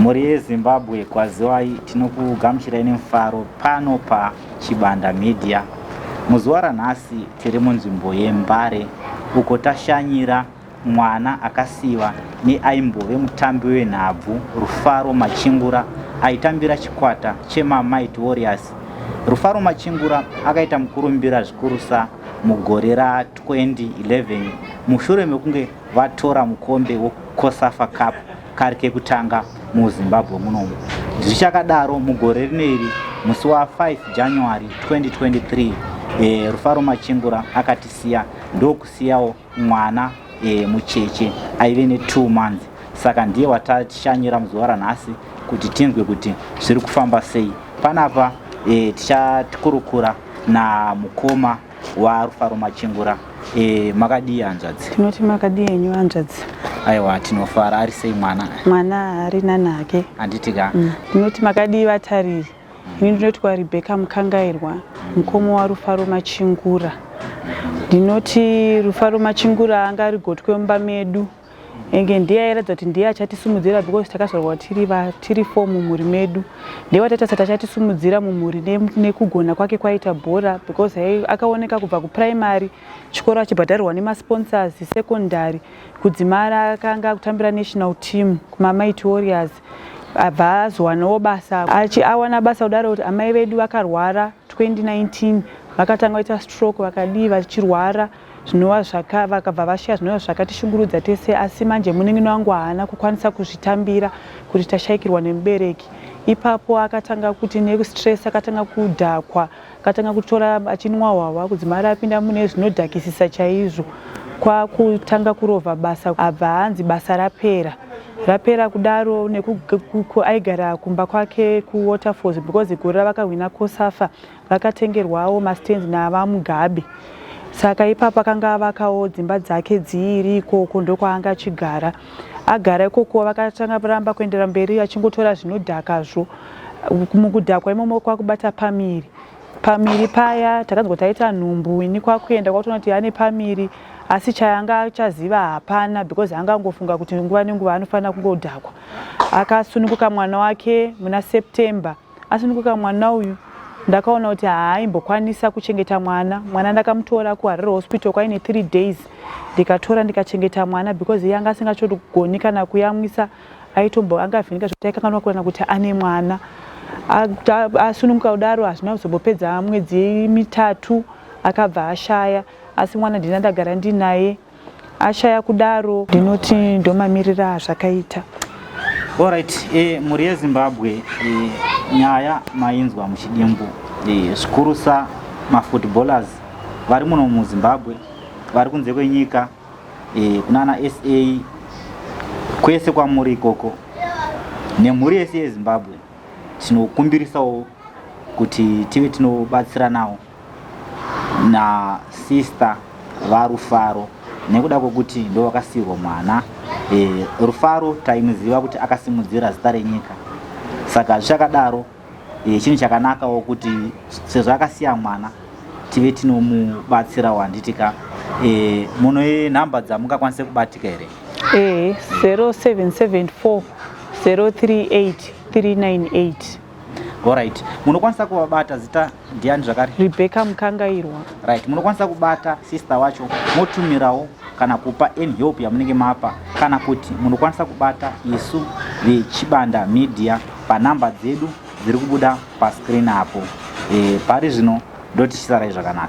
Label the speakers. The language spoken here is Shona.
Speaker 1: Mhuri yeZimbabwe kwaziwai, tinokugamuchirai nemufaro pano paChibanda Media. Muzuva ranhasi tiri munzvimbo yeMbare uko tashanyira mwana akasiiwa neaimbove mutambi wenhabvu Rufaro Machingura aitambira chikwata chemaMighty Warriors. Rufaro Machingura akaita mukurumbira zvikurusa mugore ra2011 mushure mekunge vatora mukombe weCOSAFA Cup kari kekutanga muZimbabwe munomu. Zvichakadaro, mugore rino iri musi wa5 January 2023 Rufaro Machingura akatisiya ndokusiyawo mwana mucheche aive ne2 months. Saka ndiye watashanyira muzuva ranhasi kuti tinzwe kuti zviri kufamba sei panapa. Tichakurukura namukoma waRufaro Machingura. Makadii hanzvadzi?
Speaker 2: Tinoti makadii henyu hanzvadzi?
Speaker 1: Aiwa, tinofara. Ari sei mwana?
Speaker 2: Mwana ari nanake.
Speaker 1: Handiti ka?
Speaker 2: Tinoti makadii vatariri? Ini ndinotwa Rebecca Mukangairwa, mukoma waRufaro Machingura. Ndinoti Rufaro Machingura anga ari gotwe mumba medu, enge ndiye airatidza kuti ndiye achatisimudzira because takazvarwa tiri four mumhuri medu. Ndiye wataita sati achatisimudzira mumhuri nekugona kwake kwaita bhora because akaoneka kubva kuprimary chikoro achibhadharirwa nemasponsors, secondary kudzimara akanga akutambira national team kumaMighty Warriors, abva azowanawo basa. Awana basa kudaro kuti amai vedu vakarwara 2019, vakatanga kuita stroke, vakadii vachirwara, zvinova zvaka vakabva vashaya, zvinova zvakatishungurudza tese. Asi manje munin'ina wangu haana kukwanisa kuzvitambira kuti tashayikirwa nemubereki. Ipapo akatanga kuti nekustress akatanga kudhakwa, akatanga kutora achinwa hwahwa kudzimara apinda mune zvinodhakisisa chaizvo, kwakutanga kurovha basa. Abva hanzi basa rapera, rapera kudaro aigara kumba kwake kuWaterfalls because gore ravakahwina COSAFA vakatengerwawo mastands navaMugabe. Saka ipapo akanga avakawo dzimba dzake dziiri ikoko, ndokwaanga achigara. Agara ikoko vakatanga ramba kuendera mberi achingotora zvinodhakazvo. Mukudhakwa imomo kwakubata pamiri. Pamiri paya takanzwa kuti aita nhumbu. Ini kwakuenda kwakutoona kuti ane pamiri, asi chaanga achaziva hapana because anga angofunga kuti nguva nenguva anofanira kungodhakwa. Akasununguka mwana wake muna September. Asununguka mwana uyu, ndakaona kuti haaimbokwanisa kuchengeta mwana. Mwana ndakamutora kuHarare Hospital kwaine 3 days, ndikatora ndikachengeta mwana because iye anga asingachogoni kana kuyamwisa. Aitombo anga avhinika zvekuti aikanganwa kuona kuti ane mwana. Asununguka kudaro, hazvina kuzombopedza mwedzi 3 akabva ashaya, asi mwana ndina ndagara ndinaye. Ashaya kudaro, ndinoti ndomamirira azvakaita.
Speaker 1: Alright, mhuri yeZimbabwe, nyaya mainzwa muchidimbu. Zvikurusa mafootballers vari muno muZimbabwe, vari kunze kwenyika, kunana SA kwese kwamuri ikoko nemhuri yese yeZimbabwe, tinokumbirisawo kuti tive tinobatsiranawo nasister vaRufaro nekuda kwekuti ndo vakasiyirwa mwana. Rufaro taimuziva kuti akasimudzira zita renyika, saka zvichakadaro chinhu chakanakawo kuti sezvo akasiya mwana tive tinomubatsirawo, handiti ka? Muno nhamba dzamungakwanise kubatika here?
Speaker 2: 0774 038 398.
Speaker 1: Alright, munokwanisa kuvabata. Zita ndiani zvakare?
Speaker 2: Rebecca Mukangairwa.
Speaker 1: Right, munokwanisa kubata sister wacho motumirawo kana kupa any help yamunenge mapa, kana kuti munokwanisa kubata isu veChibanda Media panhamba dzedu dziri kubuda pascreen apo. Pari zvino ndotichisarai zvakanaka.